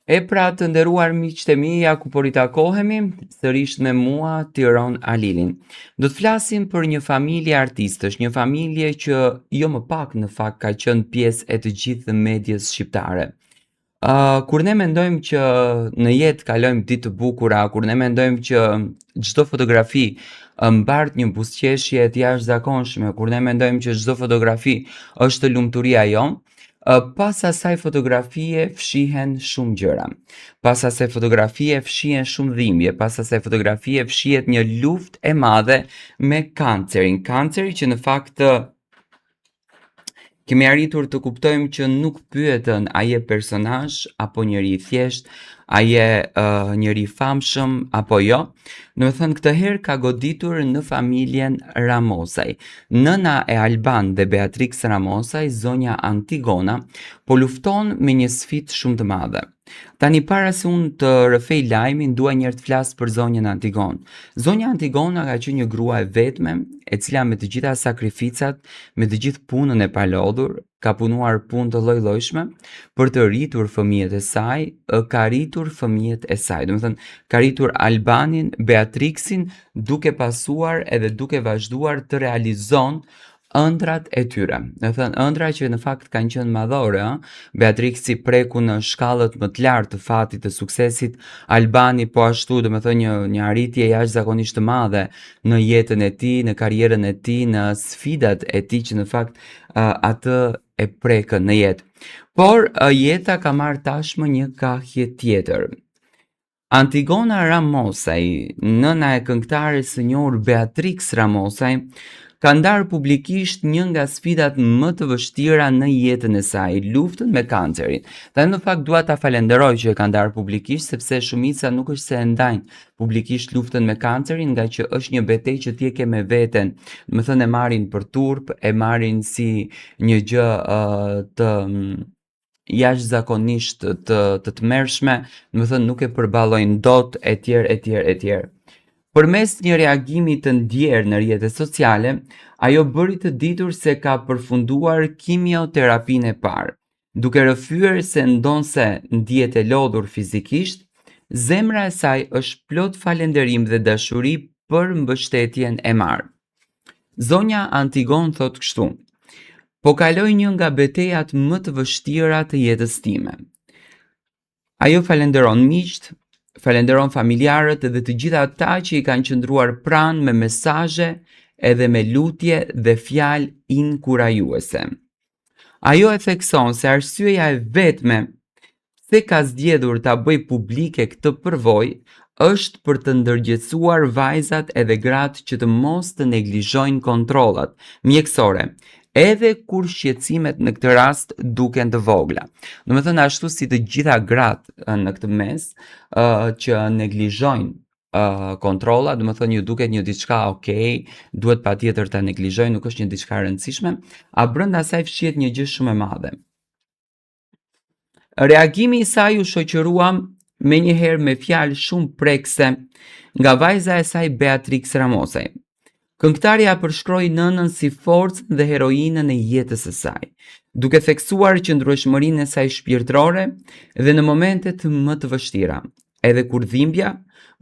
E pra të nderuar miqtë e mi, ja ku po ritakohemi sërish me mua Tiron Alilin. Do të flasim për një familje artistësh, një familje që jo më pak në fakt ka qenë pjesë e të gjithë medies shqiptare. Kur ne mendojmë që në jetë kalojmë ditë të bukura, kur ne mendojmë që çdo fotografi mbart një buzëqeshje të jashtëzakonshme, kur ne mendojmë që çdo fotografi është lumturia jonë, pas asaj fotografie fshihen shumë gjëra. Pas asaj fotografie fshihen shumë dhimbje, pas asaj fotografie fshihet një luftë e madhe me kancerin. Kanceri që në fakt kemi arritur të kuptojmë që nuk pyetën a je personazh apo njeri i thjeshtë, a je njeri i famshëm apo jo. Domethënë këtë herë ka goditur në familjen Ramosaj. Nëna e Alban dhe Beatrix Ramosaj, zonja Antigona, po lufton me një sfidë shumë të madhe. Tani para se unë të rrëfej lajmin, dua njëherë të flas për zonjën Antigonë. Zonja Antigona ka qenë një grua e vetme, e cila me të gjitha sakrificat, me të gjithë punën e palodhur, ka punuar punë të lloj-llojshme për të rritur fëmijët e saj, ka rritur fëmijët e saj. Domethënë, ka rritur Albanin, Beatrixin, duke pasuar edhe duke vazhduar të realizon ëndrrat e tyre. Domethënë, ëndrra që në fakt kanë qenë madhore, ë? Beatrixi preku në shkallët më të lartë të fatit të suksesit, Albani po ashtu, domethënë një arritje jashtëzakonisht të madhe në jetën e tij, në karrierën e tij, në sfidat e tij që në fakt atë e prekën në jetë. Por jeta ka marrë tashmë një kahje tjetër. Antigona Ramosaj, nëna e këngëtares së njohur Beatrix Ramosaj, ka ndarë publikisht një nga sfidat më të vështira në jetën e saj, luftën me kancerin. Dhe në fakt dua ta falenderoj që e ka ndarë publikisht, sepse shumica nuk është se e ndajnë publikisht luftën me kancerin, nga që është një betejë që ti e ke me veten. Domethënë e marrin për turp, e marrin si një gjë të jashtëzakonisht të tmerrshme, domethënë nuk e përballojnë dot etj etj etj. Përmes një reagimi të ndjerë në rrjetet sociale, ajo bëri të ditur se ka përfunduar kimioterapinë e parë, duke rrëfyer se ndonëse ndihet e lodhur fizikisht, zemra e saj është plot falënderim dhe dashuri për mbështetjen e marrë. Zonja Antigon thotë kështu: Po kaloj një nga betejat më të vështira të jetës time. Ajo falenderon miqtë, falenderon familjarët dhe të gjithë ata që i kanë qëndruar pranë me mesazhe edhe me lutje dhe fjalë inkurajuese. Ajo e thekson se arsyeja e vetme pse ka zgjedhur ta bëj publike këtë përvojë është për të ndërgjegjësuar vajzat edhe gratë që të mos të neglizhojnë kontrollat mjekësore, edhe kur shqetësimet në këtë rast duken të vogla. Domethënë ashtu si të gjitha gratë në këtë mes që neglizhojnë kontrolla, domethënë ju duket një diçka okay, duhet patjetër ta neglizhojnë, nuk është një diçka e rëndësishme, a brenda saj fshihet një gjë shumë e madhe. Reagimi i saj u shoqërua menjëherë me fjalë shumë prekëse nga vajza e saj Beatrix Ramosaj. Këngëtarja përshkroi nënën si forcën dhe heroinën e jetës së saj, duke theksuar qëndrueshmërinë e saj shpirtërore dhe në momentet më të vështira, edhe kur dhimbja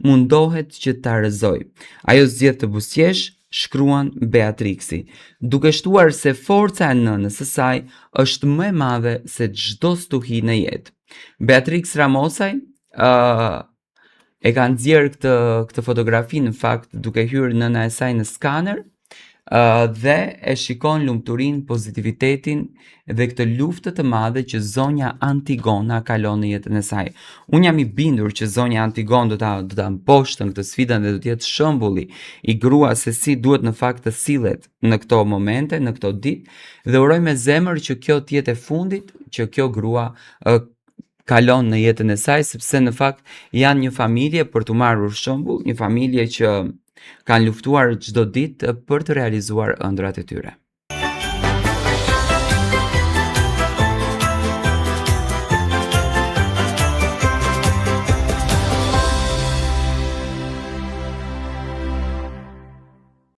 mundohet që ta rrëzojë. Ajo zgjedh të buzëqesh, shkruan Beatrixi, duke shtuar se forca e nënës së saj është më e madhe se çdo stuhi në jetë. Beatrix Ramosaj e ka nxjerrë këtë fotografi në fakt duke hyrë nëna e saj në skaner dhe e shikon lumturinë, pozitivitetin dhe këtë luftë të madhe që zonja Antigona kalon në jetën e saj. Unë jam i bindur që zonja Antigon do ta mposhtën këtë sfidën dhe do të jetë shembulli i gruas se si duhet në fakt të sillet në këto momente, në këto ditë, dhe uroj me zemër që kjo të jetë e fundit që kjo grua kalon në jetën e saj, sepse në fakt janë një familje për t'u marrur shembull, një familje që kanë luftuar çdo ditë për të realizuar ëndrrat e tyre.